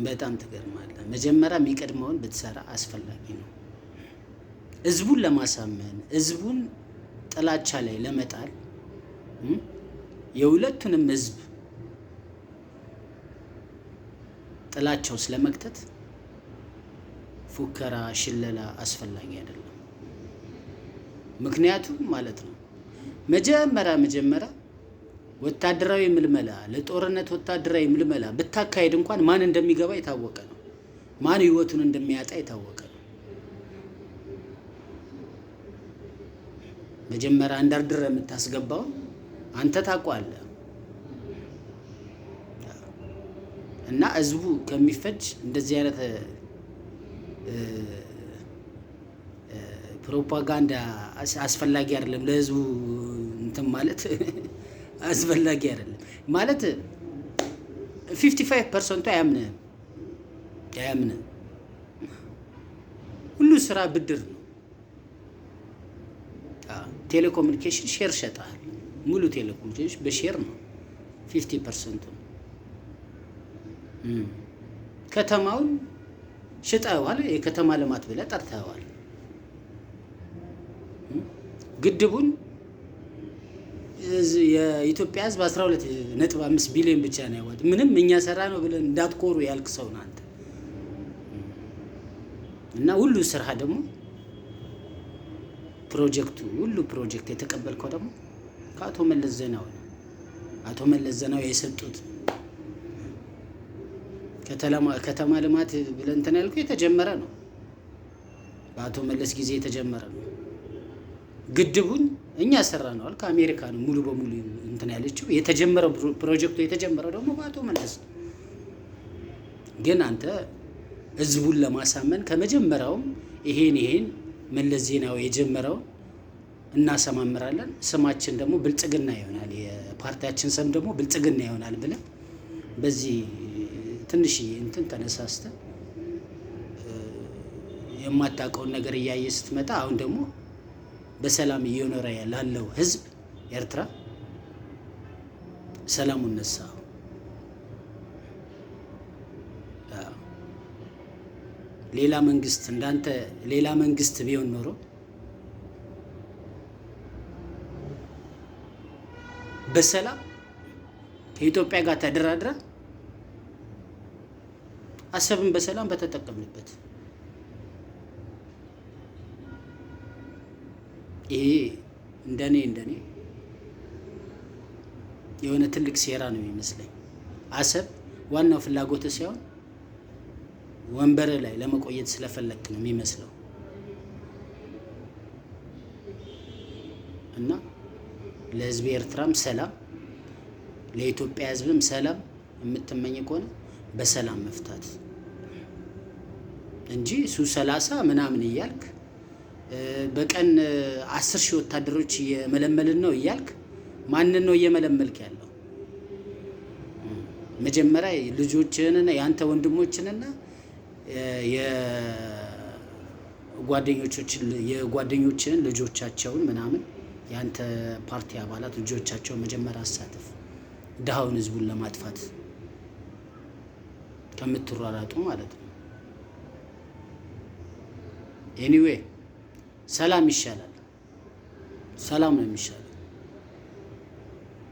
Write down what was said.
በጣም ትገርማለህ። መጀመሪያ የሚቀድመውን ብትሰራ አስፈላጊ ነው። ህዝቡን ለማሳመን፣ ህዝቡን ጥላቻ ላይ ለመጣል፣ የሁለቱንም ህዝብ ጥላቻው ስለመክተት ፉከራ፣ ሽለላ አስፈላጊ አይደለም። ምክንያቱም ማለት ነው መጀመሪያ ወታደራዊ ምልመላ፣ ለጦርነት ወታደራዊ ምልመላ ብታካሄድ እንኳን ማን እንደሚገባ የታወቀ ነው። ማን ህይወቱን እንደሚያጣ የታወቀ ነው። መጀመሪያ አንደርድረ የምታስገባው አንተ ታውቀዋለህ። እና ህዝቡ ከሚፈጅ እንደዚህ አይነት ፕሮፓጋንዳ አስፈላጊ አይደለም። ለህዝቡ እንትን ማለት አስፈላጊ አይደለም። ማለት 55% አያምንህም፣ አያምንህም። ሁሉ ስራ ብድር ነው። ቴሌኮሙኒኬሽን share ሸጠሃል። ሙሉ ቴሌኮሙኒኬሽን በ share ነው፣ 50% ኡ። ከተማውን ሽጠዋል። የከተማ ልማት ብለህ ጠርተዋል። ግድቡን የኢትዮጵያ ህዝብ 12.5 ቢሊዮን ብቻ ነው ያወጣው። ምንም እኛ ሰራ ነው ብለን እንዳትኮሩ ያልክ ሰው ነህ አንተ። እና ሁሉ ስራ ደግሞ ፕሮጀክቱ ሁሉ ፕሮጀክት የተቀበልከው ደግሞ ከአቶ መለስ ዜናዊ ነው። አቶ መለስ ዜናዊ የሰጡት ከተማ ልማት ብለህ እንትን ያልከው የተጀመረ ነው። በአቶ መለስ ጊዜ የተጀመረ ነው። ግድቡን እኛ ሰራ ነው አልክ። አሜሪካ ነው ሙሉ በሙሉ እንትን ያለችው። የተጀመረው ፕሮጀክቱ የተጀመረው ደግሞ በአቶ መለስ ነው። ግን አንተ ህዝቡን ለማሳመን ከመጀመሪያውም ይሄን መለስ ዜናዊ የጀመረውን እናሰማምራለን፣ ስማችን ደግሞ ብልጽግና ይሆናል፣ የፓርቲያችን ስም ደግሞ ብልጽግና ይሆናል ብለህ በዚህ ትንሽዬ እንትን ተነሳስተህ የማታውቀውን ነገር እያየ ስትመጣ አሁን ደግሞ በሰላም እየኖረ ላለው ህዝብ ኤርትራ ሰላሙን ነሳ። ሌላ መንግስት እንዳንተ ሌላ መንግስት ቢሆን ኖሮ በሰላም ከኢትዮጵያ ጋር ተደራድራ አሰብን በሰላም በተጠቀምንበት። ይሄ እንደኔ የሆነ ትልቅ ሴራ ነው የሚመስለኝ። አሰብ ዋናው ፍላጎት ሳይሆን ወንበር ላይ ለመቆየት ስለፈለክ ነው የሚመስለው። እና ለህዝብ ኤርትራም ሰላም፣ ለኢትዮጵያ ህዝብም ሰላም የምትመኝ ከሆነ በሰላም መፍታት እንጂ ሱ 30 ምናምን እያልክ፣ በቀን 10,000 ወታደሮች እየመለመልን ነው እያልክ ማንን ነው እየመለመልክ ያለው? መጀመሪያ ልጆችህንና የአንተ ወንድሞችንና የጓደኞችህን ልጆቻቸውን ምናምን የአንተ ፓርቲ አባላት ልጆቻቸውን መጀመሪያ አሳትፍ። ድሃውን ህዝቡን ለማጥፋት ከምትሯራጡ ማለት ነው። Anyway ሰላም ይሻላል። ሰላም ነው የሚሻለው።